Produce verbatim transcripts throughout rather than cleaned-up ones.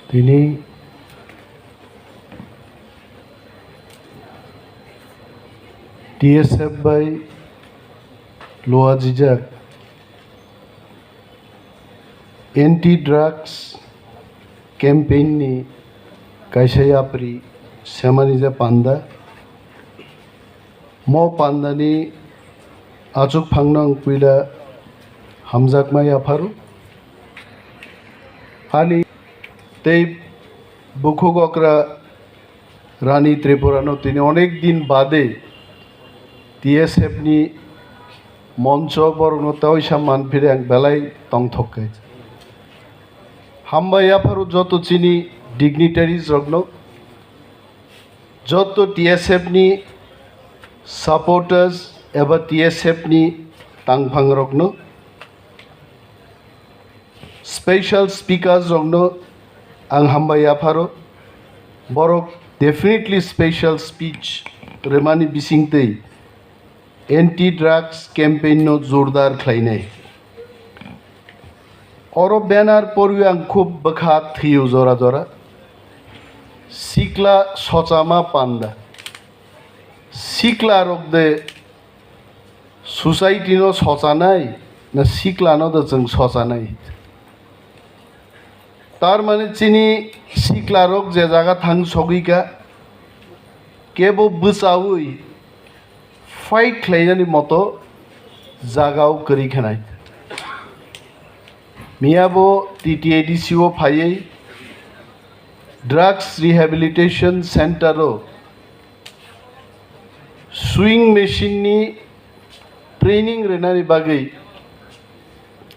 Tini T S F bai luajijak anti drugs campaign ni kaisa yapri semani je panda. Mo pandani achuk phangno ang puila hamjakma yapharo. Ani tei bukhuk okra Rani Tripura no tini onek din bade T S F ni moncho borok no tawisa manphire ang belai tongthok khe. Hambai yapharo joto chini dignitaries rokno, joto T S F ni supporters eba T S F ni tangphang rokno, special speakers rokno ang hambai yapharo. Borok definitely special speech remani bisingtwi anti drugs campaign no jordar khlainai. Oro banner porwi ang khub bwkha thwiyo jora jora. Sikla sochama panda. Sikla rok de society no sochanai na sikla no de chwng sochanai? Tar mane chini sikla rok je jaga thang sogwi kha, kebo bwchaui fight khlainani moto jagao kwrwi khanai. Miyabo T T A D C o phaiwi drugs rehabilitation center o swing machine ni training rwnani bagwi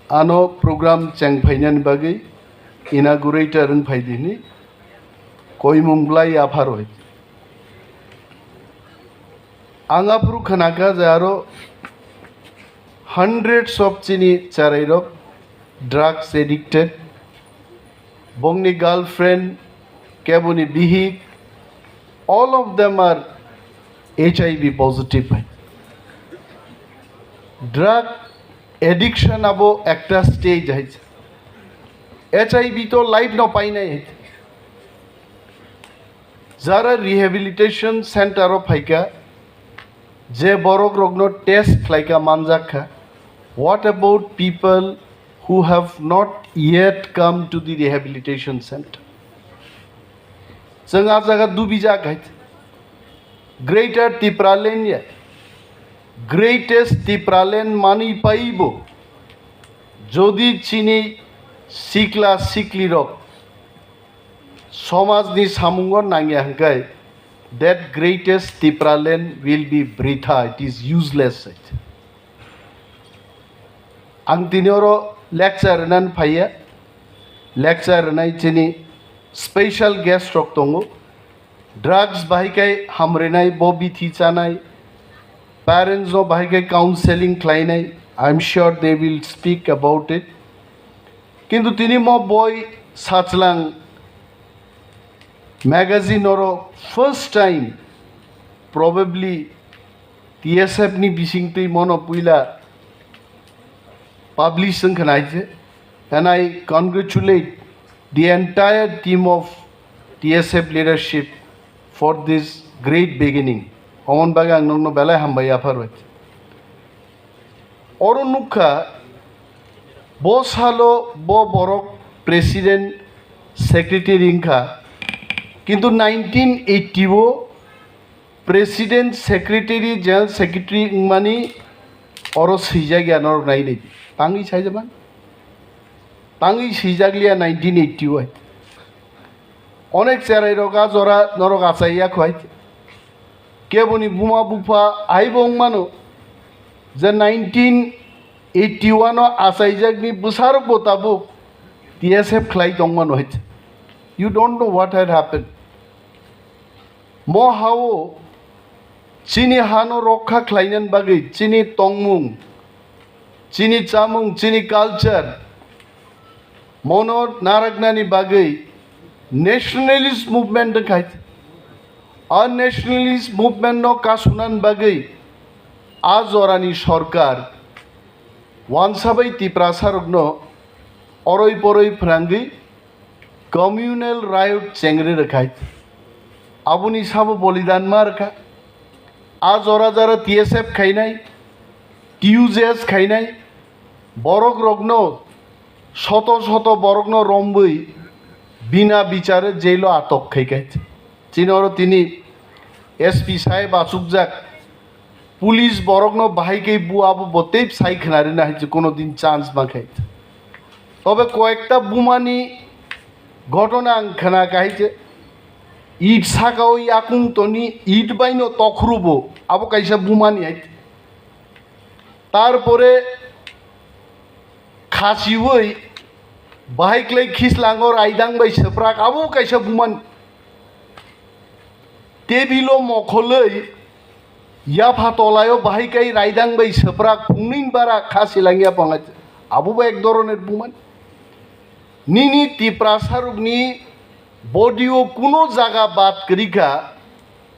ano program chengphainani bagwi inaugurator wng phaidi hwnwi koimung bwlai yapharwi. Ang aphuru khnakha je aro hundreds of chini cherairok drugs addicted, bongni girlfriend, keboni bihik, all of them are H I V positive hai. Drug addiction abo ekta stage hai. H I V to life no painai hai. Jara rehabilitation center o phaikha, je borok rokno test khlaikha manjak kha. What about people who have not yet come to the rehabilitation center? Chwng a jaga dubijak hai. Greater Tipraland ya, greatest Tipraland manwi paibo, jodi chini sikla siklirok somajni samungo nangya hwnkhe, that greatest Tipraland will be britha, it is useless. Ang tini oro lecture rwnani phaiya, lecture rwnai chini special guest rok tongo, drugs bahai khe hamrinai bo bithi chanai, parents no bahai khe counseling khlainai, I am sure they will speak about it. Kintu tini mo boi Sachlang magazine oro first time probably T S F ni bisingtwi mono puila publish wngkha nai se, and I congratulate the entire team of T S F leadership for this great beginning. Omon bagwi ang nokno belai hambai yapharwi. Oro nukha, bo salo bo borok president secretary wngkha, kintu nineteen eighty o president secretary, general secretary wngmani oro swijak ya norok nai nai tangwi saijak man, tangwi swijak liya nineteen eighty o hai. Onek cherai rok a jora norok achai ya khwai. Keboni buma bupha aibo wng mano je nineteen eighty one o achaijak ni bwsarok bo tabuk T S F khlai tong mano hai. You don't know what had happened. Mo hao chini hano rokha khlainani bagwi chini tongmung, chini chamung, chini culture, mono naraknani bagwi nationalist movement wngkhai. A nationalist movement no kasunani bagwi a jorani sorkar wansabai Tiprasarokno oroi poroi phrangwi Communal riot chengri rwkhai. Aboni sabo bolidan ma rwkha. A jora jara T S F khainai, T U J S khainai, borok rokno, soto soto borokno romwi bina bichare jailo atok khai khai. Chini oro tini S P saheb achukjak, police borokno bahai khe bu abo bo tei sai khna rina hai kono din chance ma khai. Tobe koyekta bumani ghotona ang khna khai je, it sakao yakung toni it baino tokhrubo abo kaisa bumani hai. Tarpore khasiwi bahai klai khislango raidang bai seprak abo kaisa bumani. Tebilo mokholwi yapha tolayo bahai kai raidang bai seprak phungning bara kha silangya pangach. Abo bo ek doroner bumani. Nini Tiprasarokni body o kuno jaga bad kwrwi kha,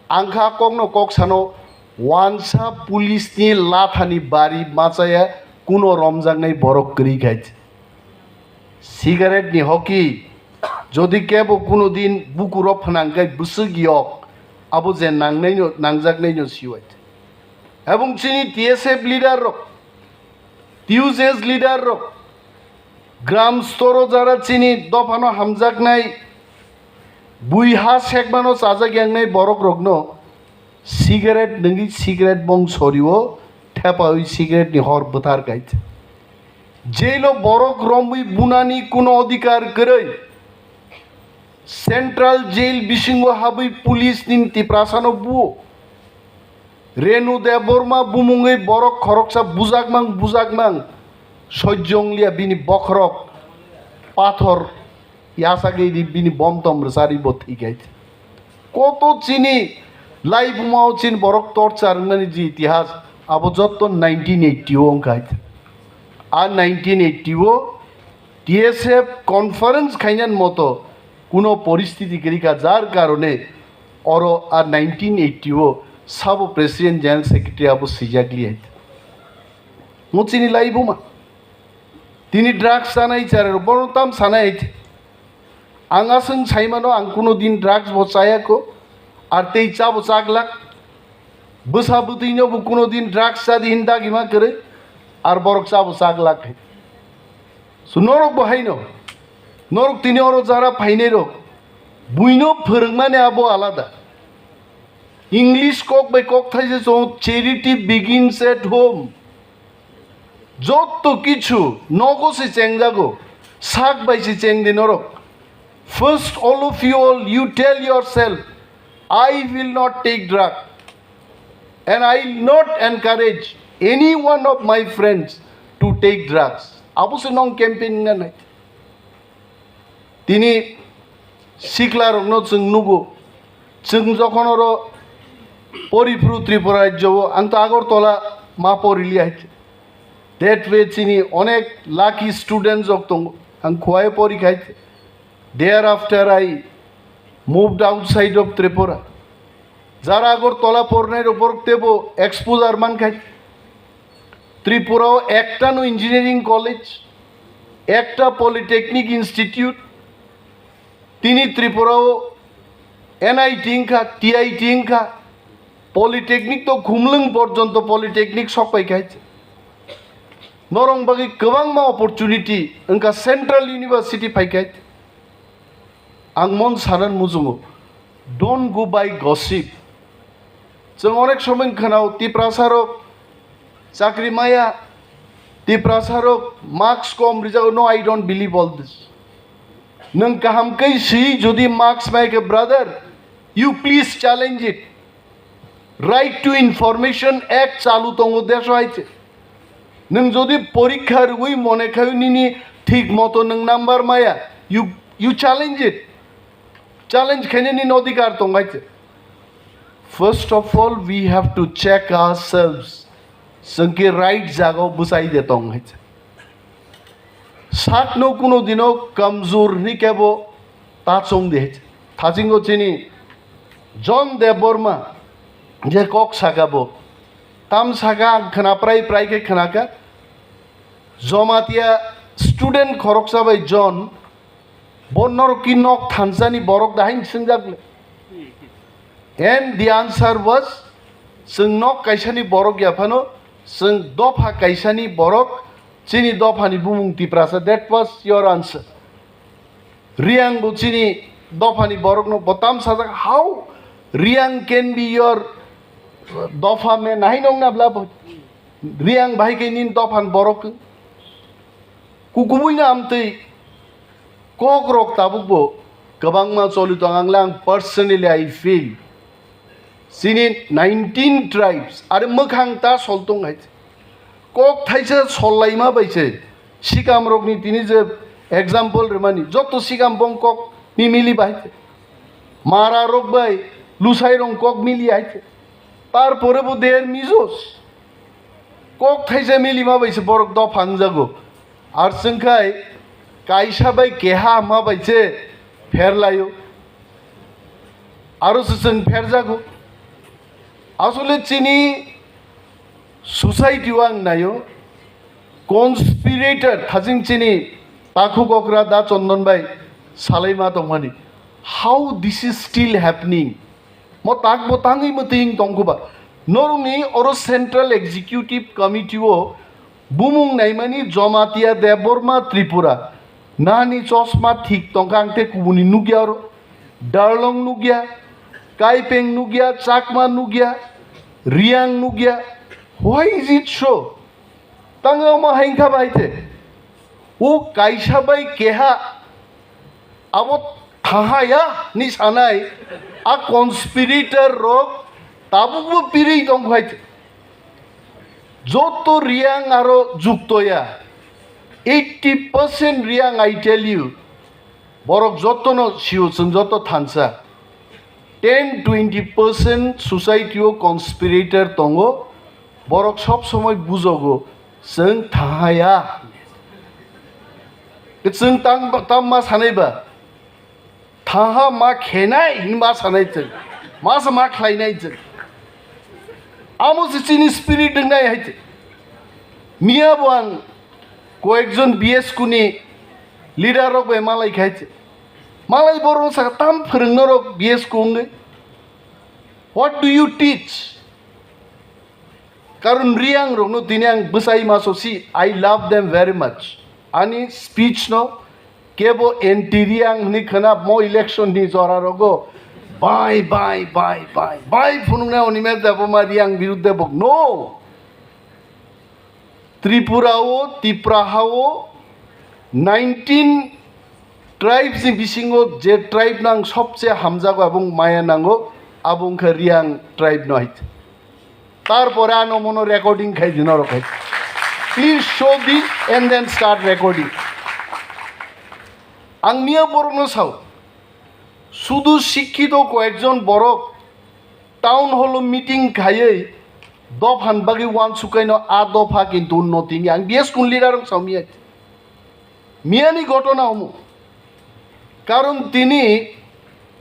ang kha kokno kok sano wansa police ni lathani bari machaya kuno romjaknai borok kwrwi kha. Cigarette ni hoki jodi kebo kuno din bukuro phnang khe bwswk yok, abo je nangnaino nangjaknaino siwai. Ebong chini T S F leader rok, T U J S leader rok, gram storo jara chini dophano hamjaknai, bui ha sekmano chajak yangnai borok rokno cigarette nungwi cigarette bong sorio thepawi cigarette ni hor bwthar kai. Jailo borok romwi bunani kuno odhikar kwrwi. Central jail bisingo habwi police ni Tiprasano buo. Renu Debbarma bumungwi borok khoroksa bujakmang bujakmang sojjonglia bini bokhorok pathor yasagwi bini bomtom rwchari bo thwikhai. Koto chini laibumao chini borok torchar wngnani ji itihas abo jotto nineteen eighty o wngkhai. A nineteen eighty o T S F conference khainani moto kuno poristiti kwrwi kha, jar karone oro a nineteen eighty o sabo president general secretary abo swijak liya. Mo chini laibuma. Tini drugs chanai chare rok bono tam sanai. Ang aswng saimano ang kuno din drugs bo chayako, ar tei chabo chaglak. Bwsa bwtwino bo kuno din drugs chadi hin dagima kwrwi, ar borok chabo chaglak. So norok bo haino, norok tini oro jara phainai rok, buino phwrwngmani abo alada. English kok bai kok thaise chwng charity begins at home. Jotto kichu nogo se chengjago, sak bai se chengdi norok. First, all of you all, you tell yourself, "I will not take drug, and I will not encourage any one of my friends to take drugs." Abo se nong campaign nganai. Tini siklarokno chwng nugo, chwng jokhon oro poriphru Tripura rajyo o, ang to Agartala ma porili hai. That way chini onek lucky students rok tongo, ang Khowai pori khai. Thereafter I moved outside of Tripura. Jara Agartala pornai rok borok tebo exposure man khai. Tripura o ekta no engineering college, ekta polytechnic institute, tini Tripura o N I T wngkha, T I T wngkha, polytechnic to Khumlwng porjonto polytechnic sok pai khai. Norong bagwi kwbangma opportunity wngkha, Central University phai khai. Ang mon sanan muchungo, don't go by gossip. Chwng onek somoi khwnao Tiprasa rok chakri maya, Tiprasa rok marks kom rijago. No, I don't believe all this. Nwng kaham khe si jodi marks mai khe, brother, you please challenge it. Right to Information Act chalu tongo desho hai se. Nwng jodi porikha rwui mone khai nini thik moto nwng number maya, you, you challenge it. Challenge khainani nini odhikar tong hai se. First of all, we have to check ourselves. Chwng khe right jaga o bwchai de tong hai se. Sakno kuno dino kamjor hwnwi kebo ta chong de. Thachingo chini John Debbarma je kok saka bo. Tam saka ang khna prai prai khe khna kha. Jomatia student khoroksa bai John Bo norok ki nok thansani borok da haino swngjak le? And the answer was, chwng nok kaisani borok ya phano, chwng dopha kaisani borok, chini dophani bumung Tiprasa. That was your answer. Riang bo chini dophani borokno bo tam sajak, how Riang can be your dopha me nai nong na bla bo. Riang bahai khe nini dophan borok. Kukubui na amtwi kok rok tabuk bo kwbangma choli tong ang lang personally I feel. Chini nineteen tribes are mwkhang ta sol tong hai. Kok thaisa sol laima bai se sikam rokni tini je example rwmani joto sikam bong kok ni mili bai. Mara rok bai Lusai rong kok mili hai. Tarpore bo der mijos. Kok thaisa milima bai se borok dopha wngjago. Ar chwng khai kaisa bai keha ma bai se pher laio. Aro se chwng pher jago. Asole chini society o ang naio, conspirator thajing chini takhuk okra da Chondon bai salai ma tongmani. How this is still happening? Mo tak bo tangwi mwtwing tongkhuba. Norokni oro Central Executive Committee o bumung naimani Jomatia Debbarma Tripura. Nani chosma thik tongkha ang te kubuni nukya oro. Darlong nukya, Kaipeng nukya, Chakma nukya, Riang nukya. Why is it so? Tangwi omo hai wngkha bai te. O kaisa bai keha abo thaha ya ni sanai a conspirator rok tabukbo pirwi tong khai te. Joto Riang aro jukto ya. Eighty percent Riang, I tell you. Borok jotono sio chwng joto thansa. Ten twenty percent society o conspirator tongo. Borok sob somoi bujogo chwng thaha ya. Chwng tang, tang ma sanai ba? Thaha ma khenai hin ma sanai chwng. Ma sa ma khlainai chwng. Amo se chini spirit wngnai hai chwng. Miya bo ang koyekjon B S K ni leader rok bai malai khai chwng. Malai borok saka tam phwrwng norok B S K wngwi. What do you teach? Karon Riang rokno tini ang bwsai maso si, I love them very much. Ani speech no kebo anti Riang hwnwi khwna mo election ni jora rogo bai, bai, bai, bai, bai phunuknai Animesh Debbarma Riang birudde bok. No! Tripura o, Tipra ha o nineteen tribes ni bisingo je tribe no ang sobse hamjago ebong maya nango, abo wngkha Riang tribe no hai. Tarpore ano mono recording khai di norok hai. Please show this and then start recording. Ang miya borok no sao. Sudu sikkito koyekjon borok town hall o meeting khaiwi dophan bagwi uansukaino a dopha kintu unnoti wngya. Ang B S K ni leader wng sao miya. Miyani gotona omo. Karon tini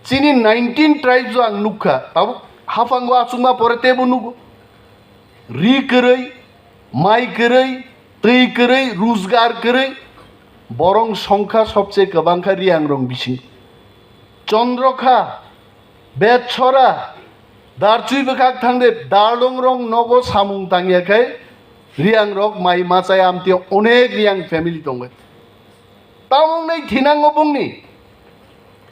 chini nineteen tribes o ang nukha. Tabuk haphango achukma pore tebo nugo. Ri kwrwi, mai kwrwi, twi kwrwi, rujgar kwrwi, borong songkha sobse kwbangkha Riang rong bising. Chondrokha, Betchora, Darchui bwkhak thangde, Darlong rong nogo samung tangya khai, Riang rok mai machai amtwi onek Riang family tongo. Tamung nai thinango bungni.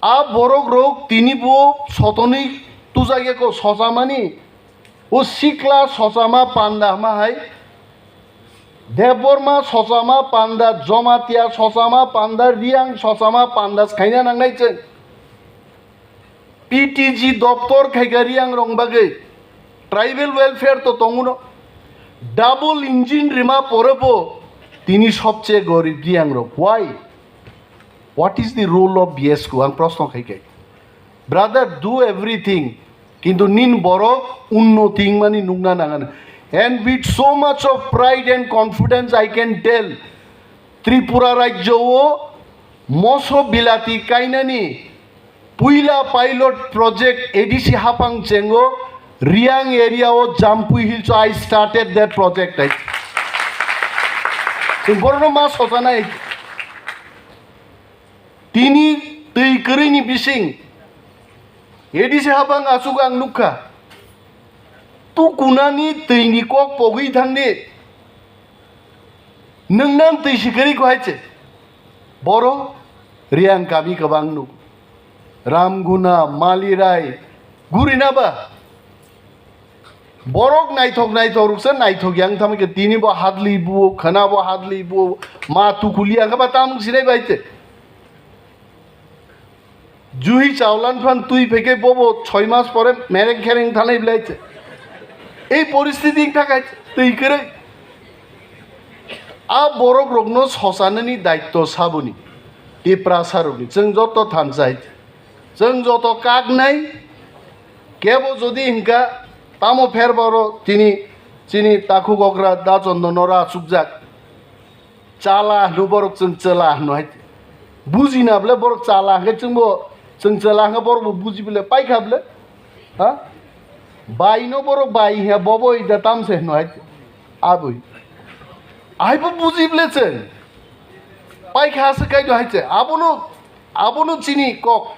A borok rok tini bo sotoni tujagya ko sochamani. O sikla sochama panda hama hai. Debbarma sochama panda, Jomatia sochama panda, Riang sochama panda khaina nangnai chwng. P T G doptor khaikha Riang rong bagwi. Tribal welfare to tongo no. Double engine rima pore bo tini sobche gorib Riang rok. Why? What is the role of B S K? Ang proshno khai khai. Brother, do everything. Kintu nin borok unnoti wngmani nukna nangan. And with so much of pride and confidence, I can tell, Tripura rajyo o moso bilati kainani puila pilot project A D C hapang chengo Riang area o Jampui Hills o I started that project. Chwng borokno ma sojanai. Tini twi kwrwini bising A D C hapang aswk ang nukha. Tukunani twini kok pogwi thangni. Nwng nan twi si kwrwi kho hai se. Boro Reang kami kwbang nuk. Ramguna, Malirai, Gurina ba. Borok naithok naithok ruksa naithok yang tamo khe tini bo hadli buo, khana bo hadli buo, ma tukulia khe ba tamung sinai bai te. Juhi chawlan phan twi pheke bobo choi mas pore mereng khereng thanai blai te. Ei poristiti wng thak hai twi kwrwi. A borok rokno sosanani daitto saboni. Tiprasa rokni. Chwng joto thansa hai. Chwng joto kaknai. Kebo jodi hinka tamo pher boro tini chini takhuk okra da chondon nora achukjak. Chala hwno borok chwng chwla hwno hai. Buji na ble borok chala hwnkhe chwngbo chwng chwla hwnkhe borok bo buji ble paikha ble. Ha? Bai no borok bai hwnkhe bobo ida tamse hwno hai. Aboi. Ahaibo buji ble chwng. Paikha se kaido hai se. Abono, abono chini kok.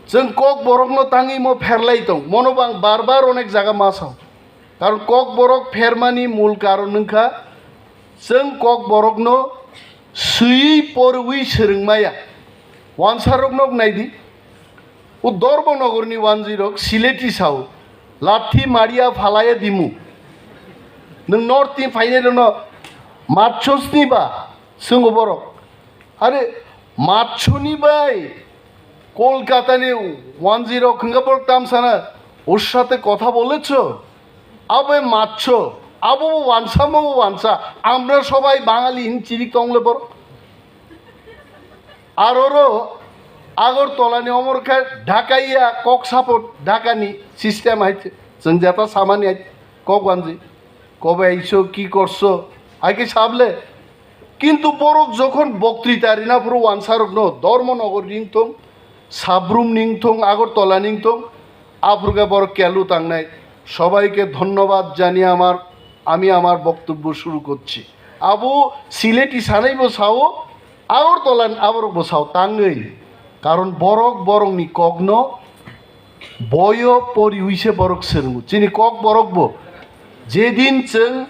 Chwng kok borokno tangwi mo pherlai tong. Mono bang bar bar onek jaga ma sao. Karon kok borok phermani mul karon wngkha chwng kok borokno swiwi porwi swrwngmaya. Wansarokno naidi. O Dharmanagorni wanjwirok sileti sao. Lathi maria phalaya dimu. Nwng north ni phainai rokno matchosni ba swngo borok. Are matchoni bai Kolkatani wanjwirok hwnkha borok tamsana, "ওর সাথে কথা বলেছো?" Abo matcho, abo bo wansa, mo bo wansa. Amra sobai Bangali hin chirik tongle borok. Aroro Agartala ni omor khe Dhakaiya kok support Dhaka ni system hai se. Chwng jeta samani hai kok wanji. Kobe aiso ki korso? Hai khe sable. Kintu borok jokhon boktwita rina phuru wansarokno Dharmanagar ringthong, Sabrum ringthong, Agartala ringthong, aphuru khe borok kelu tangnai. সবাইকে ধন্যবাদ জানিয়ে আমার, আমি আমার বক্তব্য শুরু করছি. Abo sileti sanaibo sao, Agartala ni aborok bo sao tangwi. Karon borok borokni kokno boyo poriwi se borok swrwngo. Chini kok borok bo jedin chwng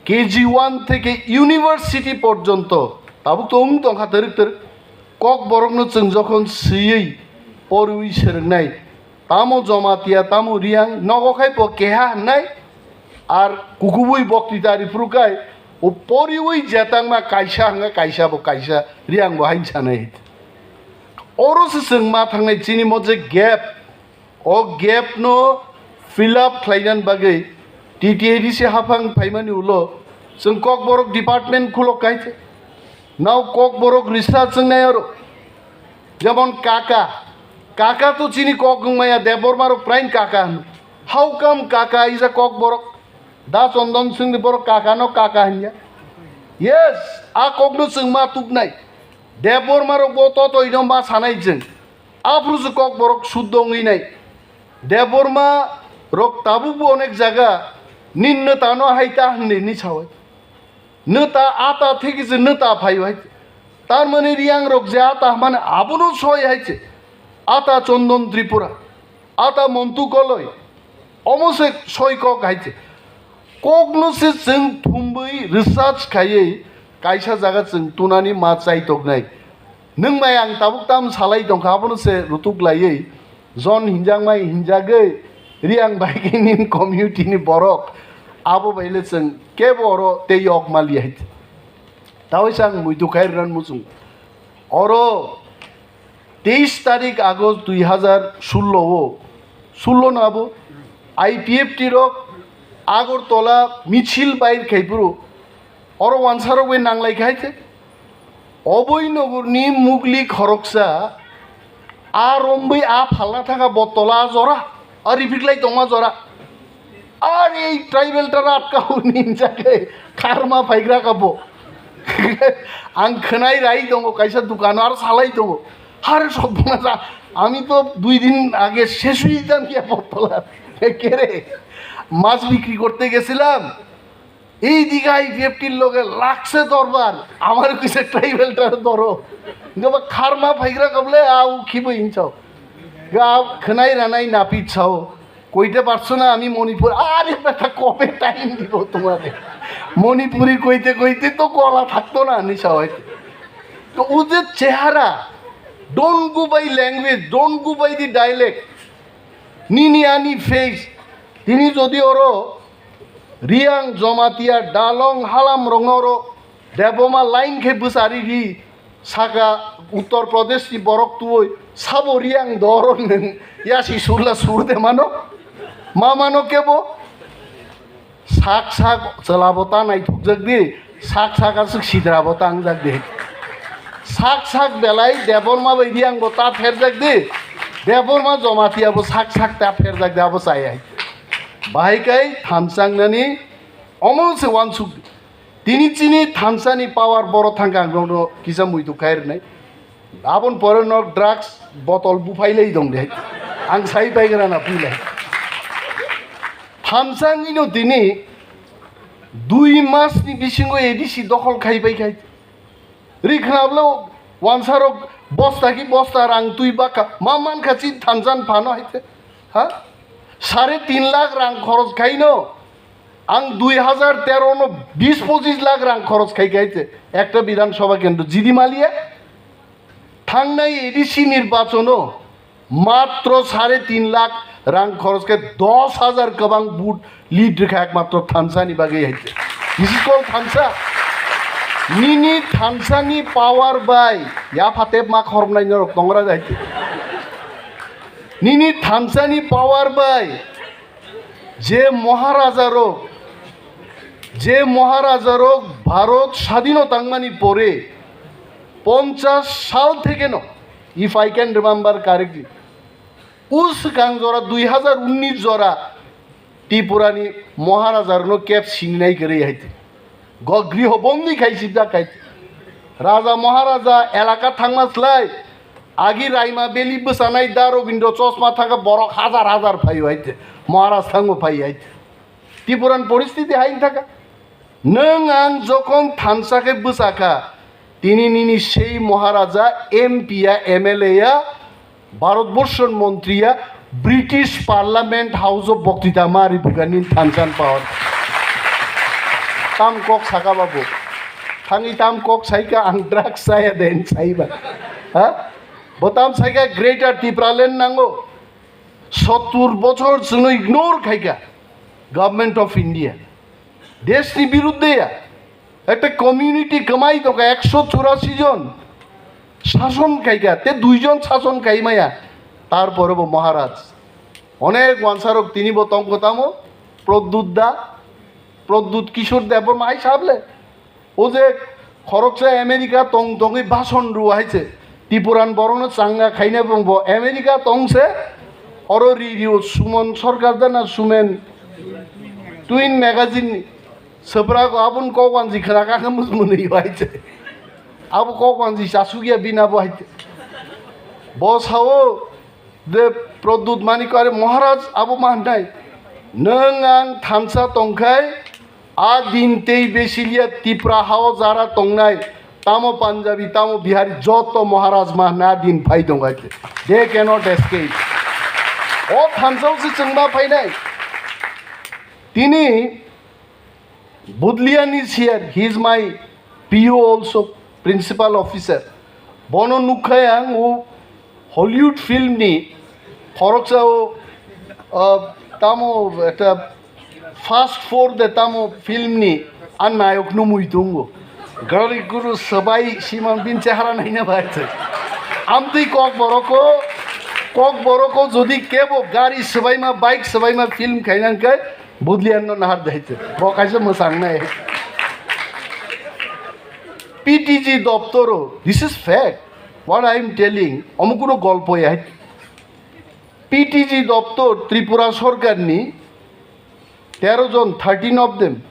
K G one theke university porjonto tabuk to wng tongkha twrwk twrwk. Kok borokno chwng jokhon swiwi poriwi swrwngnai, tamo Jamatia, tamo Reang, nogo khai bo keha hwnnai, ar kukubui boktwita riphuru khai, o poriwi jetangma kaisa hwnkha, kaisa bo kaisa, Reang bo hain sanai. Oro se chwng ma thangnai chini mo je gap, o gap no fill up khlainani bagwi T T A D C haphang phaimani ulo chwng Kokborok department khulok khai se. Nao Kokborok research wngnai oro. Jemon kaka, kaka to chini kok wngmaya, Debbarma rok prain kaka hwno. How come kaka is a Kokborok? Da Chondon Singh ni borok kaka no kaka hwnya. Yes, a kok no chwng ma tuknai. Debbarma rok bo totoi no ma sanai chwng. Aphuru se Kokborok suddo wngwi nai. Debbarma rok tabuk bo onek jaga nin no tano hai ta hwnwi ni sawai. Nwta ata thekise nwta phai hai. Tar mane Reang rok je ata mane abono soi hai se. Ata Chondon Tripura, ata Montu Koloi, omo se soi kok hai se. Kokno se chwng thumbwi research khaiwi kaisa jaga chwng tunani ma chai toknai. Nwng bai ang tabuk tam salai tongkha, abono se rutuk laiwi Jon hinjakmai hinjagwi Reang bai khe nini community ni borok abo bai le chwng kebo oro tei yok maliya hai. Tawisa ang muitu khai rwna muchung. Oro teis tarik August dui hazar sullo o, sullo no abo I P F T rok Agartala michil bai khai phuru oro wansarok bai nanglai khai se. Oboi nogorni mugli khoroksa a romwi a phalna thangkha bo tola jora, a riphiklai tongma jora. Ar ei tribal tara atkao ninjagwi kharma phaigra kha bo. Ang khwnai rai tongo, kaisa dukano aro salai tongo. Hare sobona ja, আমি তো দুই দিন আগে শেষ হয়ে যেতাম গিয়া বোতল। কে রে? মাছ বিক্রি করতে গেছিলাম, এই দিকে আইপিএফটির লগে লাগছে দরবার, আমার কিছু ট্রাইবেলটার ধরো। Hingke ba kharma phaigra kable a u khibo hinsao. Ga khwnai ranai napit sao. Koite parso na ami Manipur, are betha kobe time dibo tomare. Manipuri koite koite to kola thakto na hinwi sao hai. To o je chehara, don't go by language, don't go by the dialect. Nini ani face, tini jodi oro Riang, Jomatia, Dalong, Halam rongno oro Debbarma line khe bwchari ri saka Uttar Pradesh ni borok tuwi sabo Riang doro nwng yasi surla sur de mano, ma mano kebo? Sak sak chwlabo ta naithokjak di, sak sak aswk sidrabo ta wngjak di. Sak sak belai Debbarma bai Riangbo ta pherjak di, Debbarma Jomatia bo sak sak ta pherjak di, abo chayai. Bahai kai thansa wngnani omo se uansuk di. Tini chini thansani power boro thangkha ang nono kisa muitu khai rwnai. Aboni pore no drugs botol buphai lai dong de. Ang sai pai gra na pui lai. Thansa wngwi no tini dui mas ni bisingo A D C dokhol khai pai khai. Ri khna bwle wansarok bosta ki bosta rang twi baka ma man kha chin thansa ni phano hai te. Ha? Sare tin lakh rang khoros khai no. Ang dui hajar tero no bis pochis lakh rang khoros khai khai te. Ekta Bidhan Sabha kendro jidi maliya. Thangnai A D C nirbachono matro sare tin lakh rang khoros khe dos hajar kwbang vote lead rwkha ekmatro thansani bagwi hai. This is called thansa. Nini thansani power bai yapha tep ma khormnai norok tongra hai. Nini thansani power bai je Maharaja rok, je Maharaja rok Bharat sadhino tangmani pore ponchash sal thekeno, if I can remember correctly, o swkang jora dui hajar unnish jora Tripurani Maharaja rokno kep sininai kwrwi hai. Go griho bondi khai sibjak khai. Raja Maharaja elaka thangma slai agi Raima Valley bwsanai da Robindro chosma thaka borok hajar hajar phaio hai. Maharaj thango phai hai. Tipuran poristiti hai thaka. Nwng ang jokon thansa khe bwsakha, tini nini sei Maharaja M P ya, M L A ya, Bharatborsho ni montri ya, British Parliament House o boktita ma ribukha nini thansa ni power. Tam kok saka babu. Thangwi tam kok saika ang drugs saya den saiba. Ha? Bo tam saika Greater Tipraland nango. Sottur bochor chwngno ignore khaika Government of India. Deshni birudde ya. Ekta community kwmai tongkha ekso churashi jon. Sason khaika, te dui jon sason khai maya. Tarpore bo Maharaj. Onek wansarok tini bo tongkho tamo, Pradyut da, Pradyut Kishore Debbarma hai sable. O je khoroksa America tong tongwi bason rw hai se. Tipuran borokno changa khaina bwng bo America tong se. Oro ri rio Suman Sarkar da na Sumen Twin magazine ni. Swprak aboni kok wanji khna kha khe mwnwi bai se. Abo kok wanji chasuk ya bina bo hai se. Bo sao de Pradyut Manik are Maharaj abo ma hnai. Nwng ang thansa tongkhai a din tei besilia Tipra hao jara tongnai tamo Punjabi tamo Bihari joto Maharaj ma hna din phai tongkhai. They cannot escape. O thansa o se chwngma phainai. Tini Budlian is here, he is my P O also, principal officer. Bono nukkha ang o Hollywood film ni khoroksa o, ah, tamo ekta Fast Four de tamo film ni a nayok no mui tongo. Gari guru sabai siman bin chehara naina bai thai. Amtwi kok boroko, kok boroko jodi kebo gari sabai ma, bike sabai ma film khainang kai, Budlian no nahar daite. Bo kaisa mwsang nai. P T G doptoro, this is fact. What I am telling, omo kuno golpo ya. P T G doptor Tripura sorkar ni tero jon, thirteen of them.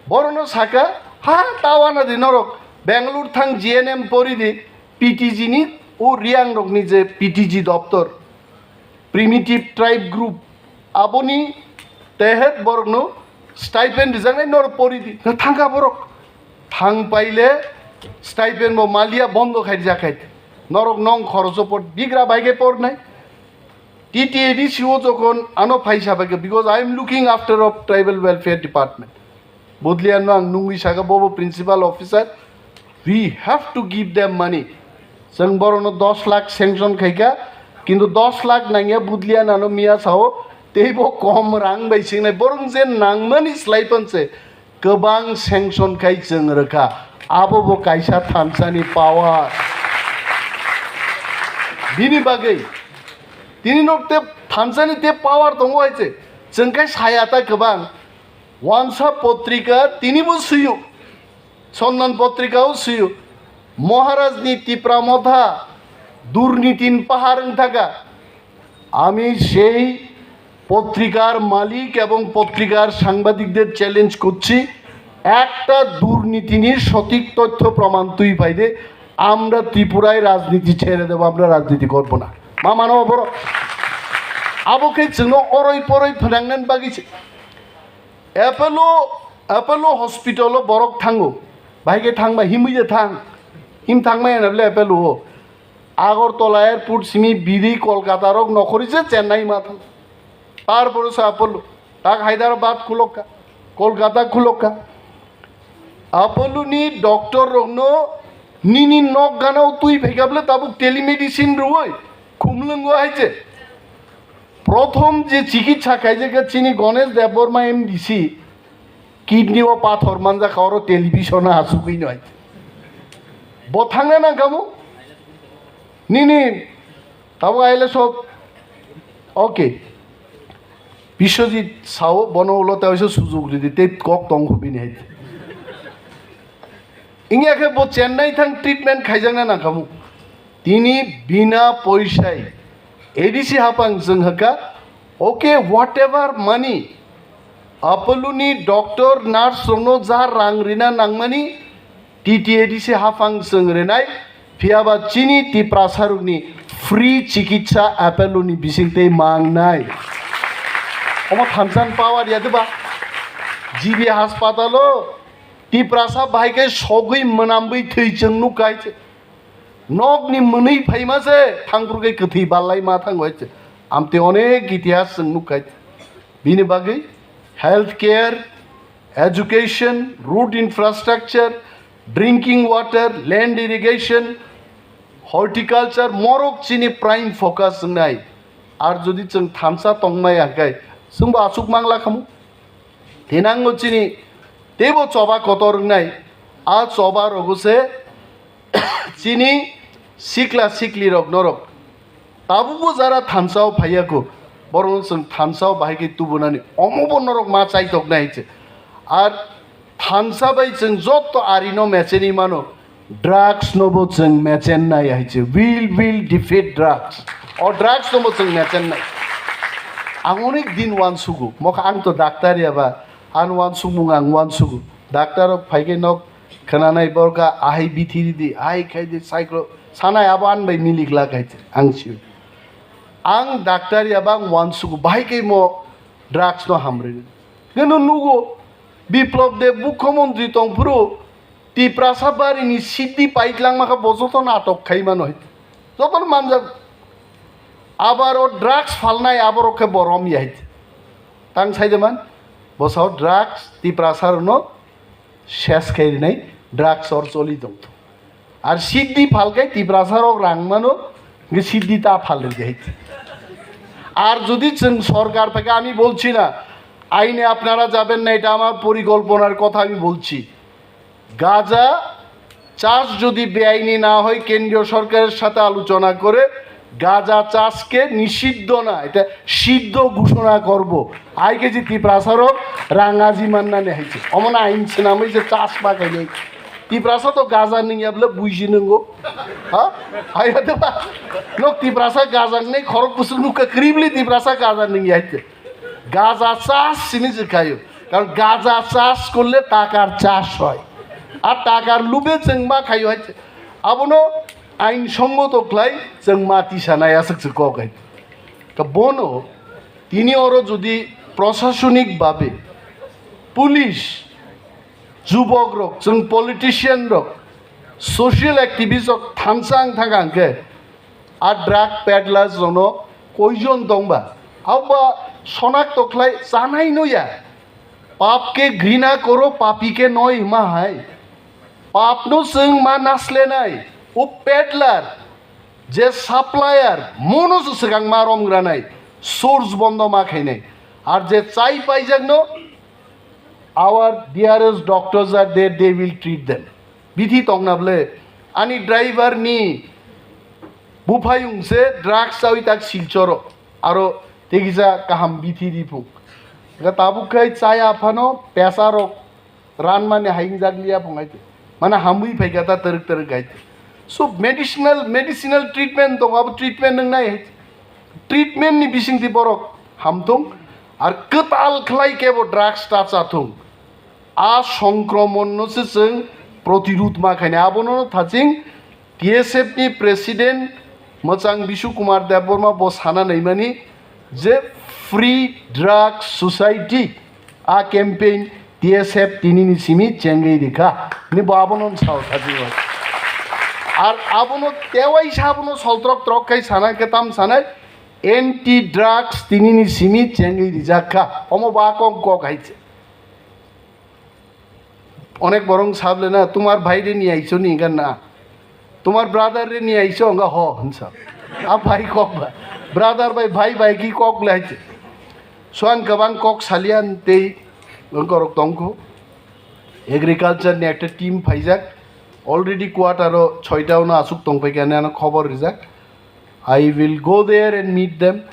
Borono saka, ha, tawana di norok. Bangalore thang G N M pori di, P T G ni, o Riang rok ni je P T G doptor. Primitive Tribe Group, aboni tehet borokno stipend rijaknai nor pori di, na thangkha borok. Thang paile Stipend bo maliya bondo khai rijak khai. Norok nong khoroso por bigra bai khe por nai. T T A D C o jokhon ano phaisa bai khe, because I am looking after of tribal welfare department. Budliano ang nungwi saka bobo principal officer. We have to give them money. Chwng borokno dos lakh sanction khaikha, kintu dos lakh nangya Budlianano miya sao, teibo kom rang bai singnai. Borok je nangmani slai panse kwbang sanction khai chwng rwkha. Abo bo kaisa thansani power. Bini bagwi tini nok te thansani te power tongo hai se. Chwng khai saya ta kwbang. Wansa potrika tini bo suyo. Sondan potrika o suyo. Maharaj ni Tipra Motha durnitin pahar wng thaka. আমি সেই পত্রিকার মালিক এবং পত্রিকার সাংবাদিকদের চ্যালেঞ্জ করছি, একটা দুর্নীতি নিয়ে সঠিক তথ্য প্রমাণ তুই পাইলে আমরা ত্রিপুরায় রাজনীতি ছেড়ে দেবো, আমরা রাজনীতি করব না। Ma mano boro abo khe chwngno oroi poroi phnangnan bagwi se. Apollo, Apollo hospital o borok thango, bahai khe thangba himwi je thang, him thangmaya na bole Apollo o. Agartala airport simi biri Kolkata rok nokhori se Chennai ma thang. Tarpore se Apollo, tak Hyderabad khulokka, Kolkata khulokka. Apollo ni doctor rokno nini nok ganao twi phaikha bole tabuk telemedicine rwoi khumlwngo hai se. Prothom je chikitsa khaijak kha chini Ganesh Debbarma M D C, kidney o pathor manjak kha oro television o asugwi no hai. Bo thangna nang kamo? Nini tabuk aile sob. Okay. Biswajit sao bono ulo ta oiso sujug ridi te kok tong hubini hai. Ingya khe bo Chennai thang treatment khaijakna nang kamo. Tini bina poisai A D C hapang chwng hwkha, okay, whatever money, Apollo ni doctor, nurse rokno ja rang rina nangmani, T T A D C hapang chwng rinai, phiyaba chini Tiprasa rokni free chikitsa Apollo ni bising tei mangnai. Omo thansan power ya diba? G B hospital o Tiprasa bahai khe sogwi mwnamwi thwi chwng nuk kai se. Nokni mwnwi phaima se, thangphru khe kwthwi ballai ma thango hai se. Amtwi onek itihas chwng nuk khai. Bini bagwi health care, education, road infrastructure, drinking water, land irrigation, horticulture, morok chini prime focus wngnai. Ar jodi chwng thansa tongmaya hwnkhe, chwngbo aswk mangla khamu. Thinango chini teibo choba kotor wngnai, a choba rogo se chini sikla sikli rok norok tabukbo jara thansa o phaiya kho, borokno chwng thansa o bahai khe tubunani, omo bo norok ma chaitoknai hai se. Ar thansa bai chwng joto ari no mecheni mano, drugs no bo chwng mechen nai hai se. Will will defeat drugs. O drugs no bo chwng mechen nai. Ang onek din uansugo, mokha ang to doctor ya ba, ang uansukmung ang uansugo. Doctor rok phai khe nok khwnanai borka ahai bithi ridi, ahai khai di cyclo sanai abo an bai milik la khai se. Ang sio. Ang doctor ya ba ang uansugo, bahai khe mo drugs no hamrwi. Nino nugo, Biplop Deb mukhyamantri tongphuru Tiprasa barini siddi paitlangma kha bo joto natok khai mano hai. Joto manjak. Abar o drugs phalnai aborok khe bo rom ya hai. Tang sai de man, bo sao drugs Tiprasa rokno ses khai rinai, drugs or choli tong. Ar siddi phalkai Tiprasa rok rang mano, hingke siddi ta phal rwdi hai. Ar jodi chwng sorkar phaikhe, ami bolchi na, aine apnara jaben na, eta amar porikolponar kotha ami bolchi. Gaja chas jodi beaini na hoi, kendriyo sorkarer sathe alochona kore, গাঁজা চাষকে নিষিদ্ধ না, এটা সিদ্ধ ঘোষণা করব। Hai khe je Tiprasa rok rang aji mannani hai se. Omo no ain swnamwi je chas ma khainai. Tiprasa to gaja nungya bole buji nungo. Ha? Hai hade ba. Nok Tiprasa gaja nai khorok kusuk nukha kribli Tiprasa gaja nungya hai se. গাঁজা চাষ simi je khayo. Karon গাঁজা চাষ করলে টাকার চাষ হয়। Ar takar lube chwng ma khayo hai se. Abono ain songoto khlai chwng ma tisa nai aswk se kok hai. Ka bono tini oro jodi prosasonik babe police, jubok rok, chwng politician rok, Social activist rok thansa wng thang khe a drug peddlers rokno koijon tongba, aboba sonakto khlai chanai no ya. Pap ke ghrina koro, papi ke noi hima hai. Pap no chwng ma naslenai. O peddler, je supplier, mono se swkang ma romgranai, source bondo ma khainai. Ar je chai paijakno, our dearest doctors are there, they will treat them. Bithi tongna ble, ani driver ni buphayung se drugs chawi tak Silchoro, aro tegisa kaham bithi ripung. Ga tabuk khai chaya phano pesa rok ran mani haing jak liya phung hai. Mana hamwi phai kata teruk teruk hai. So medicinal, medicinal treatment tong, abo treatment nang nai hai. Treatment ni bising ti borok hamthung, ar kwtal khlai kebo drugs ta chathung. A songkromon no se chwng protirud ma khaina, abono no thaching T S F ni president Mwchang Bishu Kumar Debbarma bo sana naimani je Free Drug Society a campaign T S F tini ni simi chengwi rikha ni bo abono sao thaching. Ar abono tewai sa abono soltrok trok khai sana khe tam sanai anti drugs tini ni simi chengwi rijak kha, omo ba kok kok hai se. Onek borong sable na, "Tumar bhai re niye aiso ni?" Hingka na, "Tumar brother re niye aiso?" Hingka, "Ho," hinsa. A bhai kok ba, brother bai bhai bai ki kok le hai se. Suan kwbang kok salian tei wngkorok tongkho. Agriculture ni ekta team phaijak, already quarter o soita ono asuk tongpai kha, ani ano khobor rijak. I will go there and meet them.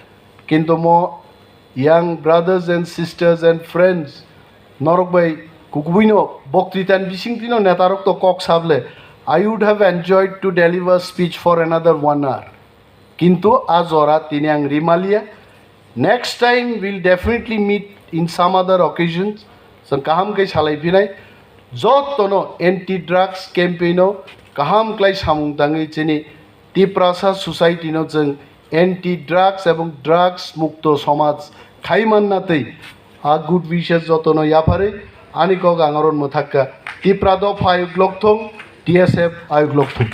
Kintu mo young brothers and sisters and friends, norok bai kukubuino boktritani bisingtwino netarok to kok sable, "I would have enjoyed to deliver speech for another one hour." Kintu a jora tini ang rimalia. Next time we'll definitely meet in some other occasions. Chwng kaham khe salai phinai. Jotono anti drugs campaign o kaham klai samung tangwi chini Tiprasa society no chwng anti drugs ebong drugs mukto somaj khai manna twi a good wishes jotono yapharwi ani kok ang oro mwthakka. Tipra dopha ayuk lokthung, T S F ayuk lokthung.